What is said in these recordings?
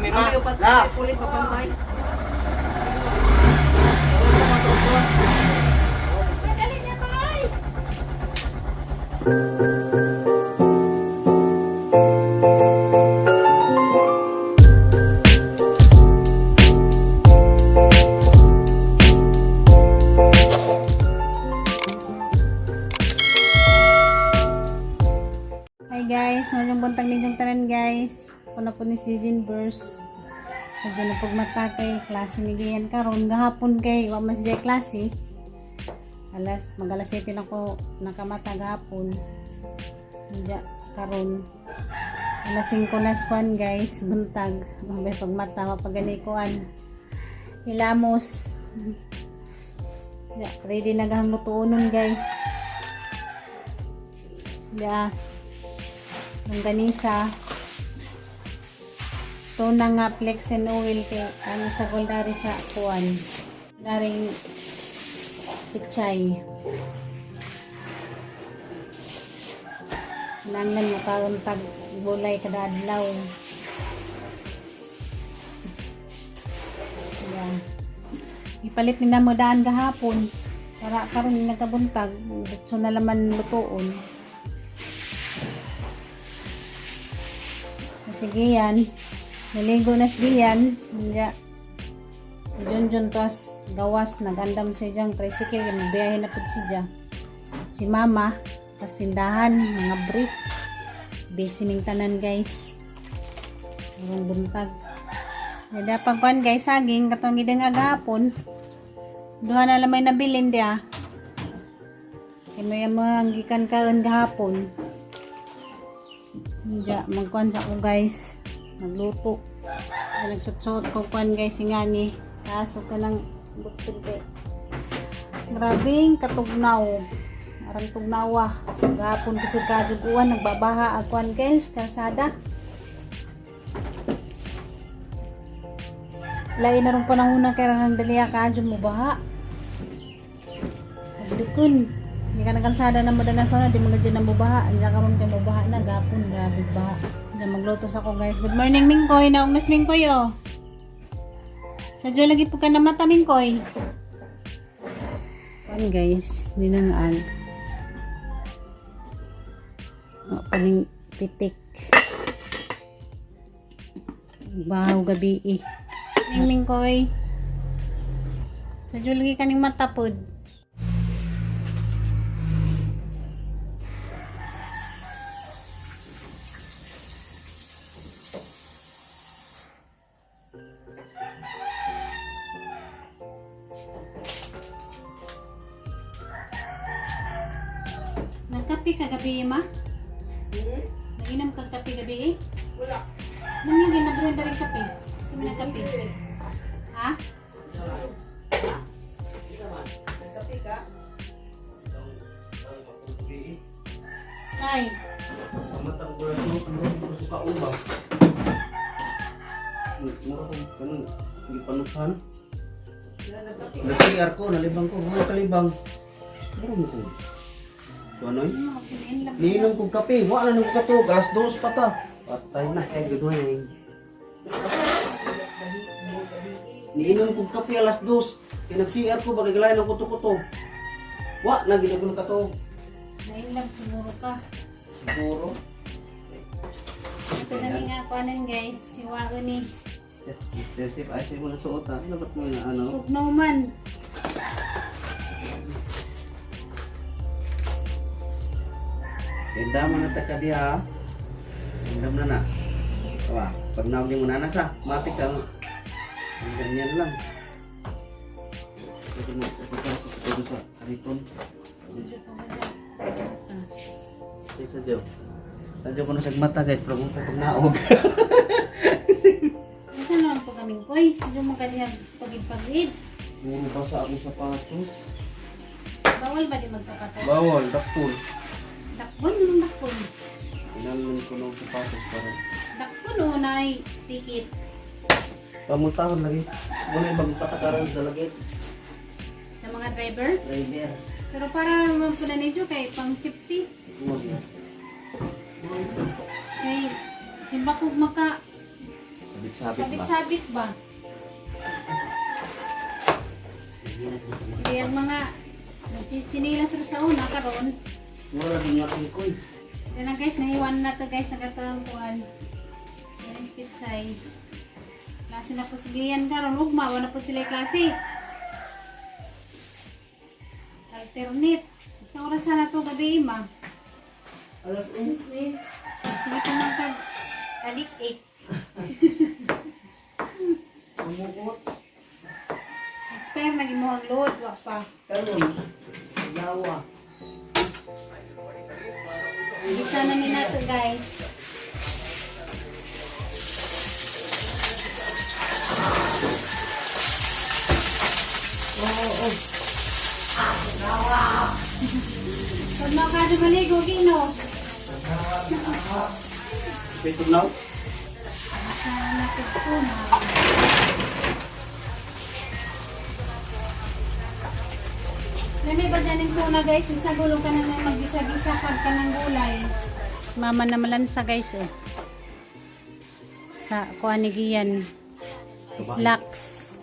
Kami ma. La. Hi guys, maayong buntag ninyong tanan, guys. Ako na po ni si Jean Burst. Medyo na pagmata kay klase ni Gian karon gahapon kay wa man siya klase. Alas mag alas 7 na ko nakamata gahapon. Diya karon alas 5 na swan, guys, buntag. Mabay pagmata mapagani kuan. Hilamos. Diya, ready na gahang lutuonon, guys. Diya longganisa. Ito na nga flex and oil kay ano sa goldari sa kuan. Daring pichay. Nangan mo kaon tag gulay kada adlaw. Yeah. Ipalit ni namo daan gahapon para karon nagkabuntag, so na laman lutuon. Sige yan. Naligo na si Gian. Hindi. Jun Jun tuas gawas nagandam siya diyang tricycle kay magbiyahe na pud siya. Si mama pas tindahan mga brief. Busy ning tanan, guys. Karong buntag. Dada pagkuan, guys, saging katong gidang agapon. Duha na lamay nabilin dia. Kay may mga gikan kaon gahapon. Diya, magkuan sa ko, guys. Magluto. Ay, nagsuot-suot ko kuan, guys, ingani. Kaso ka lang bukod kay. Grabing katugnaw. Arang tugnawa. Gahapon kasi kajuguan nagbabaha ang kuan, guys, kalsada. Lain na rin panahon na kaya nang daliya ka mo baha. Pagdukun. Hindi ka na kalsada na mo na sana, di mga dyan na mo baha. Andiyan karon kay mo baha na, gapon, grabe baha. Diyan magluto sa ko, guys. Good morning, Mingkoy. Naong mas Mingkoy, oh. Sa Diyo lagi po ka na mata, Mingkoy. Pan, guys, ninangaan. Oh, paning pitik. Bahaw gabi eh. Ning Mingkoy. Sa Diyo lagi kaning mata pod. Nagkape ka gabi, ma? Hmm? Naginom ka kape gabi eh? Wala. Nang lagi na rin kape. Kasi may nagkape. Ha? Nagkape ka? Tay. Pamatang ko lang ito, mura ko suka uba. Mura ko kanang gipanukan. Nag-CR ko, nalibang ko, wala kalibang. Mura mo ko. So ano eh? Niinom kong kape, wala nang katog, alas 2 pa ta. Patay na, eh, good morning. Niinom kong kape alas 2. Kaya nag-CR ko, bagay galayan ang kuto-kuto. Wa, na ginagun katog. Nainlove siguro ka. Siguro. Ito na nga kuanan, guys. Si Wago ni. Joseph, ay sa'yo mo na suot ha. Ano ba't mo na ano? Tugnaw man. Ganda mo na ta ka diha. Ganda mo na na. Tawa, pag naog mo na na sa, matik ka. Ang ganyan lang. Ito mo, ito ka, ito sa kariton. Ay, sa Diyo. Sa Diyo ko na mata, guys, pero kung pag naog. Kasi naman po kaming koy. Medyo magkalihag pagid-pagid. Puro basa akong sapatos. Bawal ba di magsapatos? Bawal, dakpol. Dakpon, anong dakpon? Inalman ko ng sapatos para. Dakpon o nay tikit. Pamutahon lagi. Wala ibang patakaran sa lagi. Sa mga driver. Driver. Pero para naman po na ninyo kay pang safety. Huwag yan. Kay simba ko maka Sabi Sabit-sabit ba? Sabit-sabit ba? Kaya ang mga nagchichinilas ra sa una karon. Wala din nga ko eh. Yan lang guys, nahiwan na to guys sa katong kuan. Yan is pitsay. Klase na po si Gian karon ugma wala po sila klase. Alternate. Ang oras na to gabi ma. Alas 11. Sige pa man kag alik-ik. Umuot. Expire na gimuhang load wa pa. Karon. Lawa. Gisa na ni nato guys. Oo. Pag makado maligo gino. Pwede na. Gisa na nato tuna. Lami ba dyan yung tuna guys? Isa gulo ka na na maggisa-gisa kag ka ng gulay. Mama na malansa guys eh. Sa kuan ni Gian. Slacks.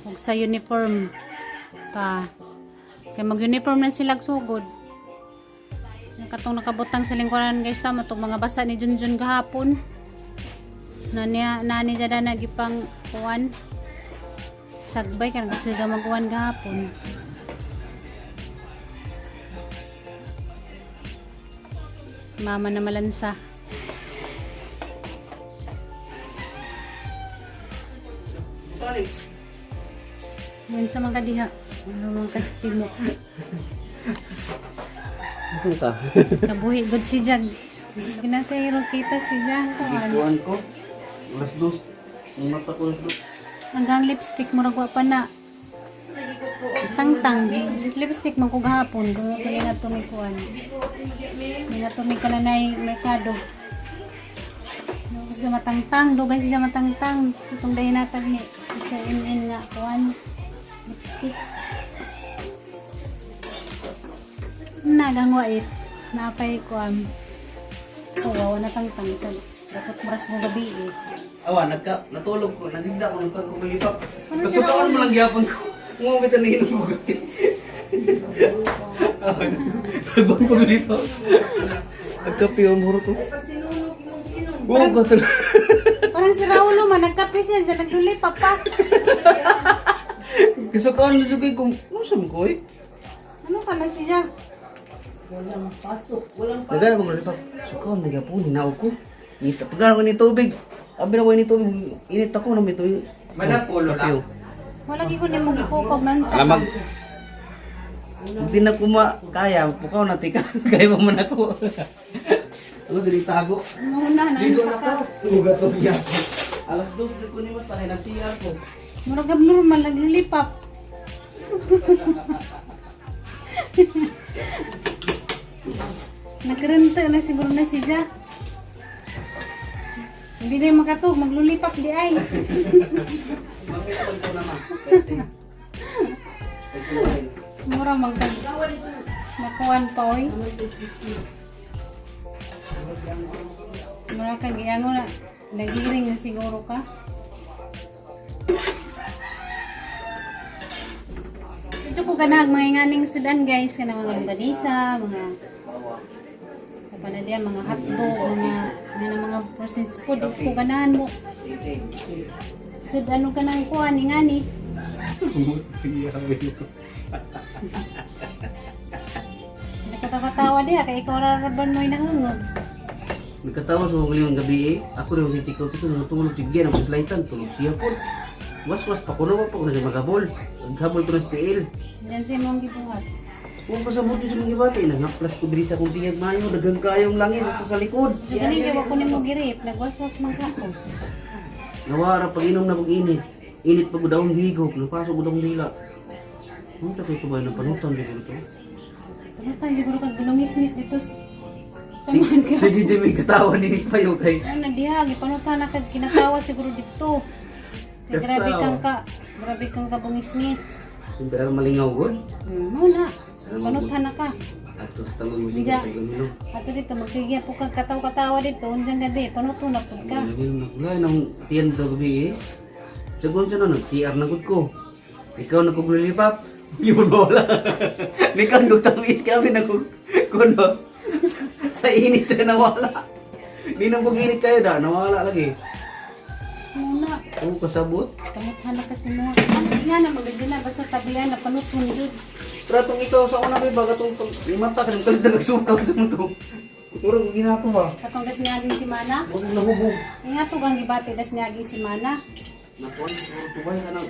Ug sa uniform pa. Kay mag-uniform na sila sugod. Katong nakabutang sa lingkuran guys tama tong mga basa ni Junjun gahapon. Nani nani jada nagipang kuan. Sagbay kan kasi ga magkuan gahapon. Mama na malansa. Tali. Yun sa mga diha. Ano mga kastimo. Ano ka? Kabuhi gud si Jag. Ginasayro kita si Jag. Kuan. Gikuan ko. Alas dos. Ang mata ko alas dos. Hanggang lipstick murag wa pa na. Tangtang. Just lipstick man ko gahapon. Gawa pa na to may kuan. May na to may kananay merkado. Dugay sa matangtang, dugay siya matangtang. Itong dahinatag ni sa MN nga kuan lipstick. Nagang wait. Napay kuan. Oh, na tangtang. Sa dapat muras mo gabi eh. Awa, nagka, natulog ko, naghigda ko, nagka kumilipak. Ano siya Kasukaan mo lang gyapon ko. Ngumit na hinom ko. Nagbang kumilipak. Nagkape ang muro to. Pag tinulog yung inom. Wow, gato. Parang si Raulo man, nagkape siya, dyan nagluli pa pa. Kasukaan mo jud kay kung usam ko eh. Ano ka na siya? Walang pasok. Walang pasok. Nagana ko lipak. Sukaan mo gyapon hinaw ko. Ngita pagana ko ni tubig. Abi na ko ni tubig, init ako na may tubig. Manapulo Kape, lang. oh. Wala ko ni mo gipukog man sa. Alamag. Hindi na kuma kaya, pukaw na tika. Kaya pa man ako. Ako dili tago. Muna na Dito sa na ka. ka. Ugat to niya. Alas dos na ko ni mata kay nag-CR ko. Murag abnormal naglulipap. Nagrenta na siguro na siya. Hindi na yung makatug, maglulipap di ay. Mamiton ko naman. Mura magtag. Makuan pa oy. Mura kang giango na. Nagiring na siguro ka. Medyo ko ganahag mga inganing sudan guys kana mga longganisa, mga kapala diya, mga hotdog, mga nga mga processed food di ko ganahan mo. Sud ano ka nang kuan ingani. Nakatatawa diha kay ikaw ra ra mo'y nahungog. Nagkatawa sa mga gabi eh. Ako rin si Tiko Tiko natulog si Gian ang slaitan tulog siya po. Was-was pa ko na pa ko na siya maghabol. Naghabol ko na sa tiil. Yan siya mong gibuhat. Huwag pa sa buto sa mga bata. Nangaplas ko diri sa akong tingag mayo. Daghang kayong langit basta sa likod. So, galing kay wa ko nimo girip, nagwaswas man ka ko. Nawara pag inom na pag init. Init pag daong higop. Napasok ko daong dila. Ano sa kayo ba ng panutan dito ito? Panutan siguro kag bilungis-ngis dito. Taman ka. Sige, Jimmy, katawa ni Payo kay. Ano diha gipanutan na kag kinatawa siguro dito. Kay grabe Kasaw. kang ka, grabe kang kabungis-ngis. Siyempre, malingaw ko. Mo na. Panuthan na ka. Ato sa tamang musika Diya. kay uminom. Ato dito, magsigya po kag kataw-katawa dito. Unjang gabi, panuto na pud ka. Wala nang tiyan to gabi eh. Sagon siya na, nag-CR na gud ko. Ikaw na kong lilipap. Di mo wala. Ikaw nung tamis kami na kung kuno. Sa init na nawala. Di nang pag init kayo da, nawala lagi. Muna, Oo, kasabot. panuthan na kasi mo. Ang nga na, maganda na, basta tabihan na panuto ni jud. Pero itong ito, sa una may baga itong mata ka, kalit nagsukaw sa mo to. Murag ginapon ba? Katong das niaging si Mana. Murag nahubog. Nga to kang gibati das niaging si Mana. Nakuan, siguro tubay ka nang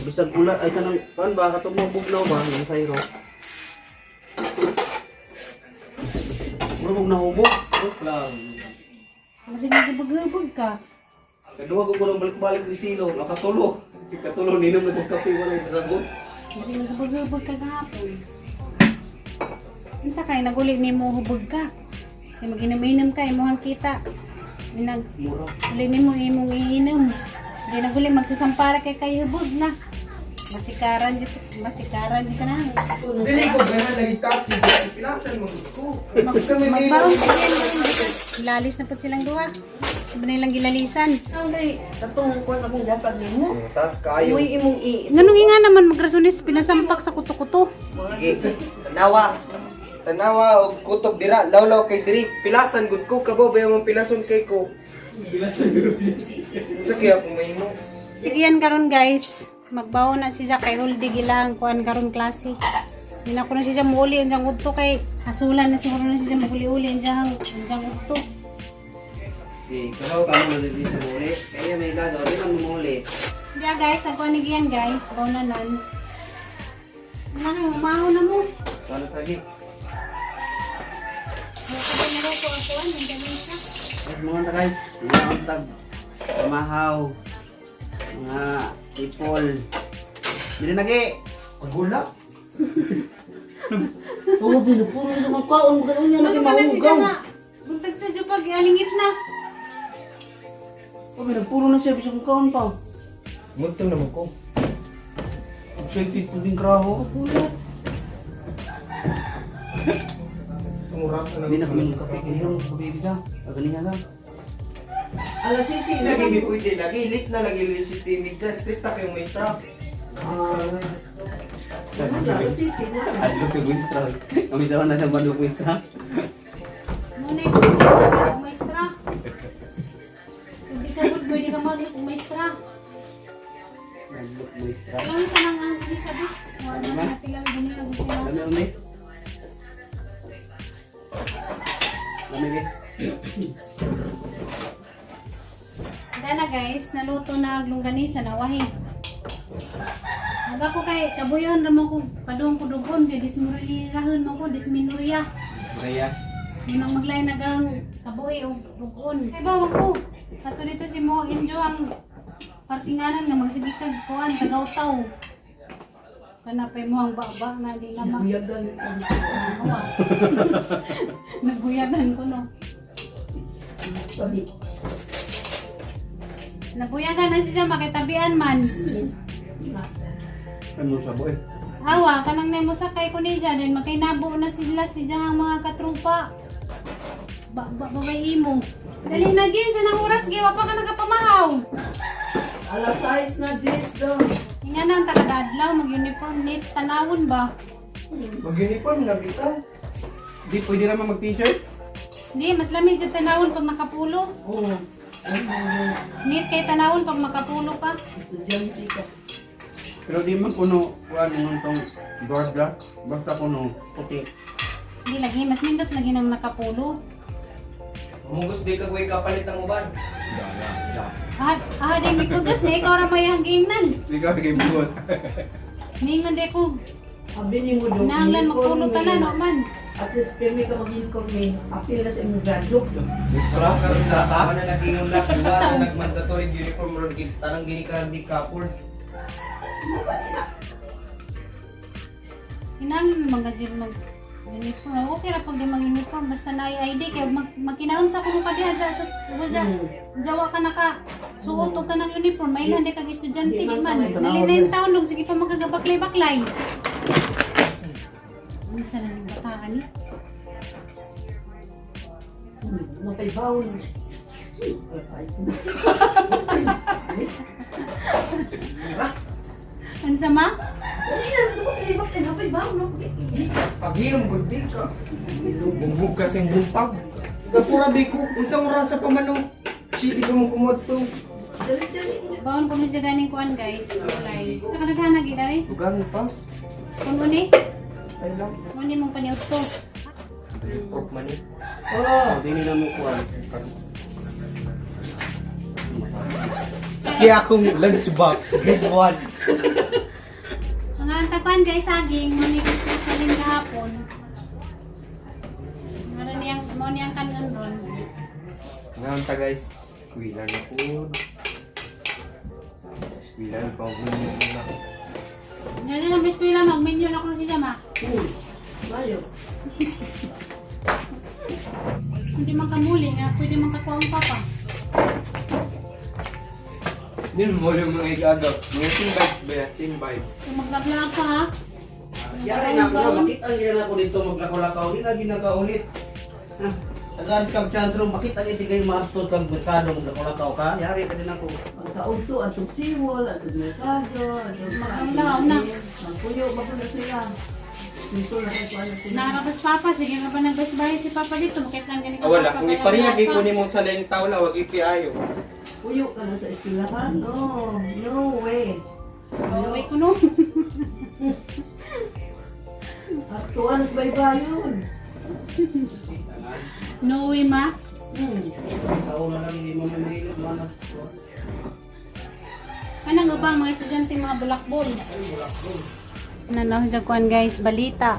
bisag ulan ay kanang kuan ba katong mga bugnaw ba ng sayro. Murag nahubog. Oh, lang. Masig nagubag-hubog ka. Kaduha ko kuno balik-balik ni silo, nakatulo. Katulo ninom na kog kape wala kasabot. Masig nagubag-hubog ka gahapon. Unsa kay naguli nimo hubog ka? Kay mag-inom-inom ka imong kita. Minag Mura. uli nimo imong iinom. Di naguli magsasampara kay kay hubog na. Masikaran dito, masikaran dito na. Dili ko gana lagi task pilasan mo ko. Mag, magbaon pa yan. Lalis na po silang duha. Ano na ilang gilalisan. Ang day, katong kuan akong dapat nimo. Task kayo. Uy imong i. Nganong nga naman magrasunis pinasampak sa kuto-kuto. Sige. Tanawa. Tanawa og kutob dira lawlaw kay diri pilasan gud ko kabaw ba mong pilason kay ko. Pilason gud. Sa kaya kung may mo. Sige yan karon guys. Magbaon na si Jack kay huldi gilang kuan karon klase. Hindi na ko na siya muuli ang diyang udto kay hasulan na siguro na siya muuli-uli ang diyang udto. Okay, kabaw ka mo dili sa muli. Kaya may gagaw di man muli. Yeah guys, ang kuan yan guys, baon na nan. Wala na, umaho na mo. Paano tagi? Mukha na raw ko ang kuan, ang ganun siya. Guys, mga ta guys, mga untag, pamahaw, mga ipol. Dili nagi. Pagula. Oo, pinupuro na mga kaon mo ganun yan, Ano ka na siya nga? Buntag sa dyan pag alingit na. Oh, pinupuro na siya, bisag kaon pa. Muntong naman ko. Excited po din kraho. Pagulot. Sumura ka na. Hindi na kami kape kaniyo, kape bisa. Aganihan lang. Alas 7 Lagi mi pwede lagi late na lagi late si Timmy. Just strict ta kayo may traffic. Alas 7 na. Ay, look at Winstra. Kami daw na sa bandok Winstra. Muna ito, kung maestra. Hindi ka good, pwede ka mag kung maestra. Bandok Winstra. Lang sa nang ang sabi. Wala na tilang ganyan ang gusto. Lami umi. Lami be. Dana guys, naluto na ang longganisa na wahi. Aga ko kay kabuyon ra mo ko padung ko dugon kay dismurilahon mo ko disminuria. Kaya. Munang maglay nagang kabuhi og dugon. Kay bawang ko. Ato dito si mo enjoy ang parkinganan nga magsige kag kuan tagaw-taw. Kana pay mo ang baba nga di na ma. Buyagan. Awa. Nabuyagan ko no. Sabi. Nabuyagan na siya makitabian man. Ano sa boy? Awa, kanang nemo sakay ko niya din makinabo na sila si ang mga katrupa. Ba ba babay imo. Dali na gin sa nang oras gi wa pa ka nakapamahaw. Alas 6 na Jess daw. Inga nang takadadlaw mag-uniform nit tanawon ba? Mag-uniform na bitaw. Di pwede naman mag-t-shirt? Di mas lamig sa tanawon pag nakapulo. Oo. Nit kay tanawon pag makapulo ka. Estudyante ka. Pero di man kuno kuan nung tong guarda, basta kuno puti. Di lagi mas nindot lagi nang nakapulo. Mugos di ka way kapalit ang uban. Ah, ah di mikugas na ikaw ra may hangginan. Di ka kay bugot. Ningon di ko Abi ni mo daw. nanglan magpulo tanan o man. At least pirmi ka mag-uniform ni apil na sa imong graduate. Wala karon na wala lagi yung lak wala na nag-mandatory uniform ron gid tanang gini karon di couple. Kinahanglan mga dyan mag uniform. Okay ra pag di mag uniform basta na ID kay mag, magkinaon sa kuno ka diha dya so dya jawa ka naka suot og ka ng uniform may hindi kag estudyante di man. Dali na yung taon sige pa magkagabaklay-baklay. Unsa na ning bataan ni? Napay bawon. Unsa ma? Napay bawon. Paghinom gud di ka. Bugbog ka sa buntag. Kapura di ko. Unsang orasa pa man oh. Shit, di ko mo kumuadto. Dali-dali. Bawon ko siya ganing kuan guys. Kulay. Nakadaghan gid dali. Dugang pa. Kun uni, Ay lang. uni mong paniud to. Prop man eh. Oh, dili na mo kuan. Kaya akong lunchbox, big one. Mga antakuan guys, saging mo ni salin gahapon. Mao niyang mao niyang kanon ron. Ngayon ta guys, eskwela na po. Eskwela na pa ako na. Dali na eskwela mag-menu na ko siya ma. Mayo. Hindi man kamuli nga pwede man kakuha ang papa. Yun mo yung mga igagaw. Mga same vibes ba yan? Same vibes. Kung maglaglag ka ha. Yari na ako na, makita ang gina ko dito maglakaw-lakaw. Di na ginakaulit. Ah, tagaan kang chance ro, makita ang kayo maastod kang merkado maglakaw-lakaw ka. Yari ka din ako. Ang kaugto, ang tugsiwol, ang tugmerkado, ang Una, una. Ang puyo, bako na sila. Dito na kayo ano sila. Narapas papa, sige na ba nagbasbay si papa dito, makita lang ganito. Ah, wala. Kung ipareha kay ko nimo sa laing tawla, wag ipiayo. Puyo ka na sa eskwelahan? No, no way. Uwi ko no. Aktuan sa baybayon. No way ma. Tao na lang hindi mo mamahilot mana. Anong ubang mga estudyante mga bulakbol? Nanaw sa kuan guys, balita.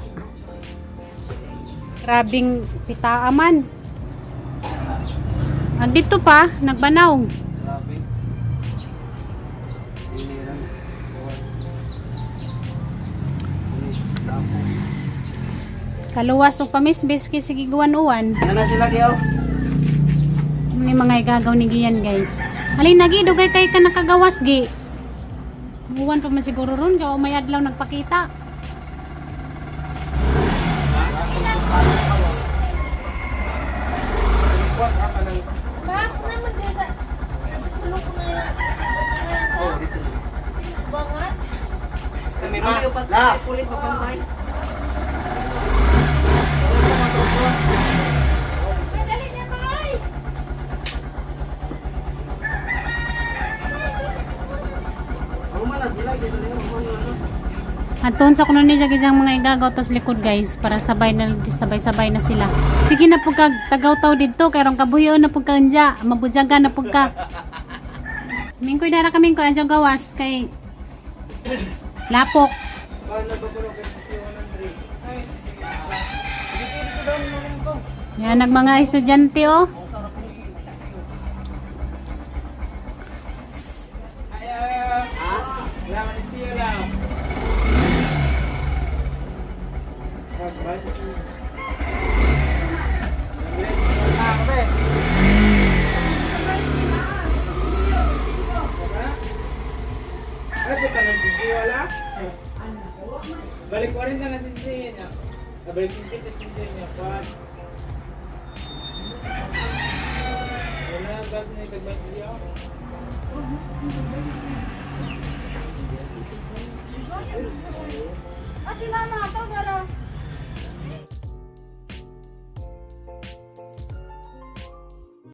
Grabing pitaaman. Ang dito pa, nagbanaw. Grabe. Dili lang. Kaluwas og pamisbis kay sige guwan-uwan. Ano na sila kayo? Ni mga igagaw ni Gian guys. Alin nagi dugay kay ka nakagawas gi. Uwan pa man siguro ron kay may adlaw nagpakita. Sa may ma. La. Aton sa kuno ni jagi mga igagaw tas likod guys para sabay na sabay-sabay na sila. Sige na pud kag tagaw-taw didto kay rong kabuhion na pud ka anja, mabujagan na pud ka. Mingkoy dara kami ko anjang gawas kay lapok. Yan nag mga estudyante oh. Balik 40 na si niya. Balik 50 na si niya. Pat. Wala, bas na itagbas niya. Ate mama, tawag ara.